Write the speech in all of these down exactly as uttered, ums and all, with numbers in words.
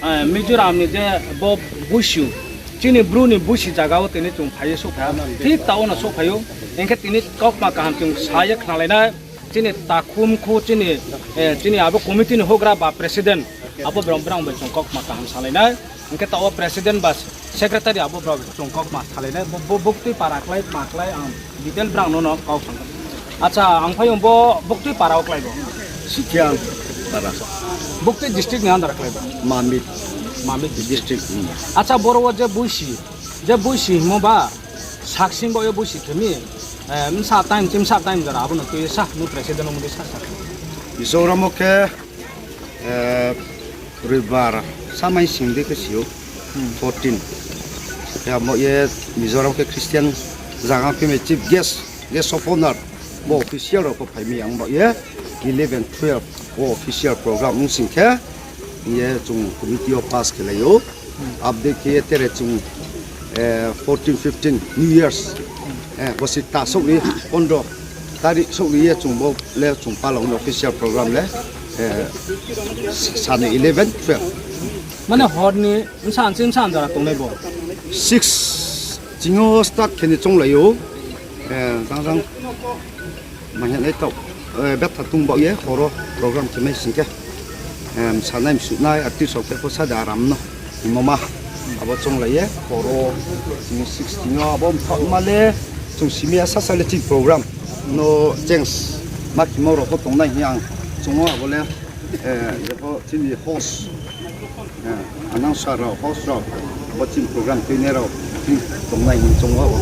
Eh, Mizoram ni je bo Busu, chini Bru ni Busu zaga wo tini chung phai ye souhphai ha. Thik taoh wo no souhphai ou. Hing khe tini kaukma kaham chung sa ye khnalai nai. Chini takhu mkhu, chini, eh, chini abo committee ni houhgra ba president, abo brao brao bai chung kaukma kaham salai nai. Hing khe taoh wo president ba secretary abo brao chung kaukma salai nai. Bo, bo, buktui para klái, ma klái ang detail brao no no kau sa. Acha, ang phai ou bo buktui para wo klái bo. Sikhiang para. Buktui district ni under klái bo. Mamit. Mamit district. District, hmm. Acha, boro wo je Busu, je Busu hingmo ba, saksing bo ye Busu khe mi, eh, bsa time, chim bsa time jora abo no tui ye sa, nung president no mudi sa sa. Mizoram wo khe, eh, Roibar samai sing di khe si ou, Hmm. fourteen. Khe abo ye Mizoram khe Christian zaga khe mi chief guest, guest of honour, bo official rao pho phai mi ang bo ye eleven, twelve, bo official program ong sing khe, ye chung committee wo pass khe lai ou. Update khe ye tere chung, eh, fourteen, fifteen, New Year's. Eh, bosi ta souh ni, pondro tarik souh ni ye chung bo le chung palao ni official program le, eh, sani eleven, twelve. Mane hor ni bsa, bsa jora tongnai bo? Six, ching yo start khe ni chounglai ou. Eh, jang jang. Mahinai taoh, eh, betha tong baoh ye horo program khe mai sing khe, em, sanai msuhnai artist rao khe pho sa de aram no hingmo ma. Abo chounglai ye horo chini sixteen yo abo mthaoh ma le chung simi ya sasa le chini program no change ma khimo rao pho tongnai hing ang chung ou abo le, eh, jepho chini host, eh, announcer rao, host rao, bo chini program tuinai rao, hmm, tongnai hing chung ou.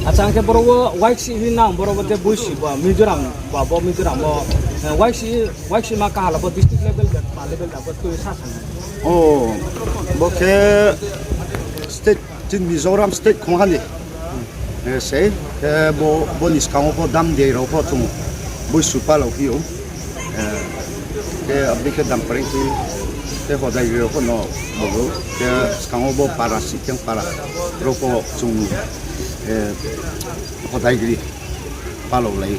Acha, ang khe boro wo waiksi hing nang, boro wo je Busu ba Mizoram ba bo Mizoram wo, eh, waiksi, waiksi ma kahala bo district level de, ba level de bo tui sa sa nai. O, bo khe state, chini Mizoram state khongha ni. Eh, sei, khe bo, bo ni skang wo pho dam dei rao pho chung Busu palao phi ou. Eh, khe abo dei khe dam pareng khe, khe hodai rao pho no bo, khe skang wo bo para, Sikhiang para rao pho chung, eh, hodai gri palao lai.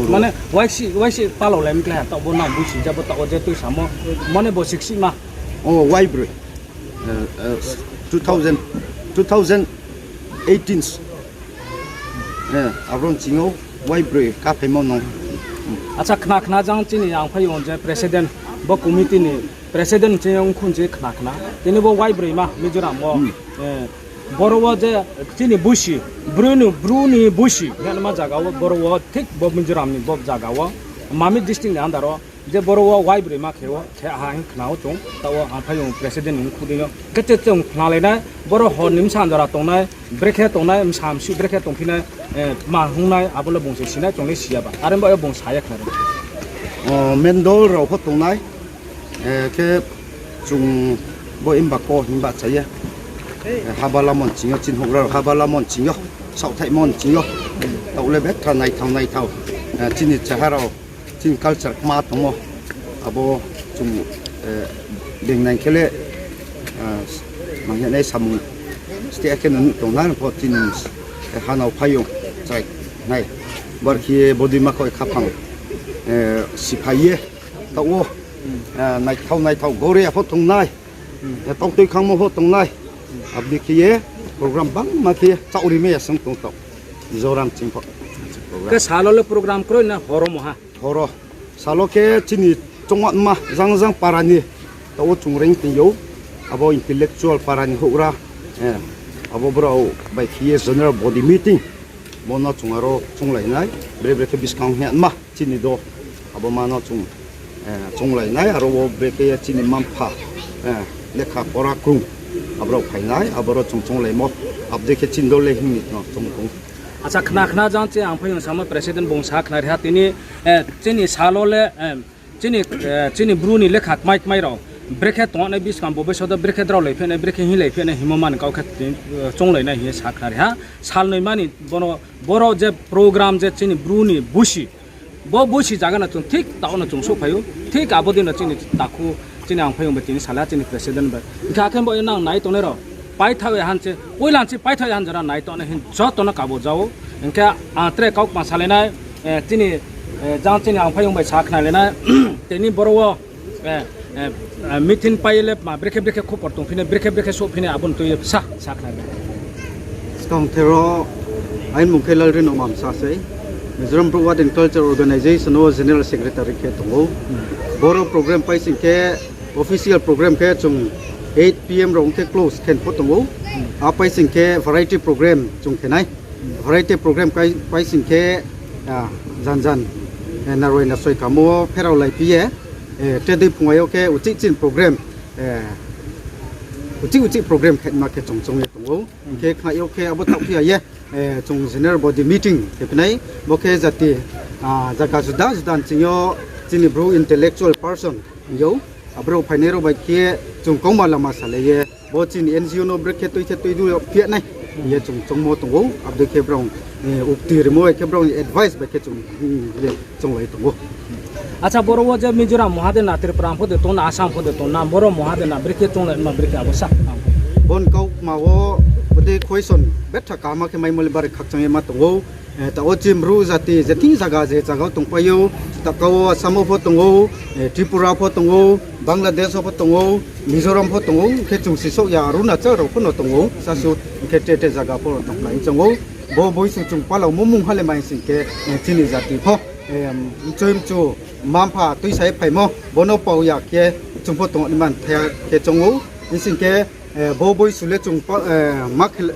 Mane, waiksi, waiksi palao lai mi klái ha, taoh bo nang Busu ja bo taoh wo je tui samo, mane bo siksi ma. O, waibroi. Eh, eh, two thousand, two thousand eighteen. Eh, abo ni ching yo waibroi kaphaimo no. Acha, khna khna jang chini ang phai ou je president, bo committee ni president ching yo ongkhu je khna khna. Tini bo waibroi ma Mizoram wo. Hmm. Eh, boro wo je chini Busu, Bru ni, Bru ni Busu, hingma zaga wo, boro wo thik bo Mizoram ni bo zaga wo, Mamit district ni under wo, je boro wo waibroi ma khe wo, khe ha hing khna ou chung, taoh wo ang phai ou president ni ongkhu dei no. Khe te chung khnalai nai, boro hor ni bsa jora tongnai, brekhe tongnai, bsa msu brekhe tongphi nai, eh, ma hung nai, abo le bung se si nai, chung le si ya ba. Are baoh ye bung sa ya khna ri. O, mendol rao pho tongnai, eh, khe chung bo himba ko himba cha ye. Eh, haba lamo ni ching yo, chini houhgra rao haba lamo ni ching yo, saohthaihmo ni ching yo. Taoh le betha naithao naithao, eh, chini chaha rao, chini culture kma tongmo, abo chung, eh, beng nai khe le, eh, mang ya nai samung, steh khe no nuh tong nai pho chini, eh, hanao phai ou, chrai nai. Bar khe ye bodei ma khoi khaphang, eh, siphai ye, taoh wo, eh, naithao naithao gore ya pho tong nai, eh, tautui khangmo pho tong nai. Abo dei khe ye program bangma khe ye chaohri mai ya sung tong taoh. Mizoram ching pho. Khe sal wo le program kroi na horo mo ha? Horo. Sal wo khe chini chongma jang jang para ni taoh wo chung reing tong ou. Abo intellectual para ni houhgra, eh, abo brao bai khe ye general body meeting. Bo no chung aro chounglai nai. Bre bre khe buskang hingma chini do. Abo ma no chung, eh, chounglai nai. Aro wo bre khe ye chini mma-mpha, eh, lekha pora krung. Abrao phai nai, aboro chung chounglaimo. Abo dei khe chini do le hing ni no chung tong. Acha, khna khna jang chini ang phai ou samo president bung sa khna ri ha tini, eh, chini sal wo le, eh, chini, eh, chini Bru ni lekha kmai kmai rao brekhe tongnai buskang bo baiso do brekhe draolai phi nai, brekhe hinglai phi nai hingmo ma ni kau khe tini, eh, chounglai nai hing ye sa khna ri ha. Sal noi ma ni bono, boro je program je chini Bru ni Busu, bo Busu zaga no chung thik taoh no chung souhphai ou, thik abo dei no chini takhu, chini ang phai ou bai tini sala chini president bai. Hing khe akhe bo nang nai tongnai rao, paithaoh ya han se, poila se paithaoh ya han jora nai tongnai hing joto no kabo ja ou. Hing khe ang tre kaukma salai nai, eh, chini, eh, jang chini ang phai ou bai sa khnalai nai, tini boro wo, eh, Meeting pai ye le ma brekhe brekhe khupor tongphi nai, brekhe brekhe souhphi nai, abo ni tui ye sa, sakhnari. Skang thero, aini mung khe Lalrino Mamsa sei. Mizoram Bru Art and Culture Organization wo General Secretary khe tong ou. Boro program paising khe, official program khe chung eight P M rao ong khe close khe pho tong ou. A paising khe variety program chung khe nai. Variety program paising khe, jan jan, naroi nasoi kamo wo pherao laiphi ye, tre dei phung yo khe uchih chini program, uchih uchih program khe ma khe chung choung ye tong ou. Hing khe khna yo khe abo taohphi ya ye, chung general body meeting khe phi nai, bo khe jati, zaga juda juda ni ching yo chini Bru intellectual person hing ou. Aboro phainai rao bai khe chung kauma lama salai ye, bo chini N G O no brekhe tui khe tui du yo phi ya nai hing ye chung choungmo tong ou. Abo dei khe brao, ukti rimo bai khe brao ni advice bai khe chung, ye chounglai tong ou. Acha, boro wo je Mizoram mungha de na, Tripura pho de tong na, Assam pho de tong na, boro mungha de na, brekhe chounglai ma brekhe abo sa. Bo ni kaukma wo, bodei question betha kaham khe maimo le bari khakchang ye ma tong ou. Taoh wo chini Bru jati je thing zaga je zaga wo tongpai ou, taoh ka wo Assam wo pho tong ou, Tripura pho tong ou, Bangladesh wo pho tong ou, Mizoram pho tong ou, khe chung sisouh ya Arunachal rao pho no tong ou, sasu, khe tre tre zaga pho no tongkhlai choung ou. Bo boisu chung palaumo mungha le mai sing khe, chini jati pho, mchoi mchu, mma mpha tuisa ye phaimo, bo no pau ya khe, chung pho tong ni man thai khe choung ou, hing sing khe, bo boisu le chung pa-, ma khe,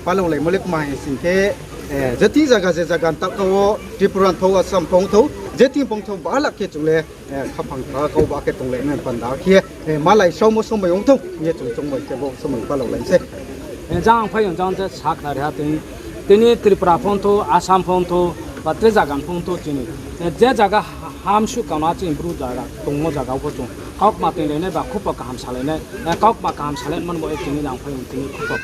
palaulaimo le kma hing sing khe, je thing zaga je zaga ni taoh ka wo Tripura ni thou, Assam phung thou, je thing phung thou, bala khe chung le, khaphang kha kau ba khe tonglai nai panda khe, malai saomo somoi ong thou hing ye chung choungmo khe bo somoi palaulai se. Jang phai yo jang je sakhnari ha tini, tini Tripura phung thou, Assam phung thou, ba tre zaga ni phung thou chini, je zaga hamsuh kano chini Bru zaga tongmo zaga wo pho chung kaukma toinglai nai ba khupor kaham salai nai, kaukma kaham salai man bo ye tini jang phai yo tini khupor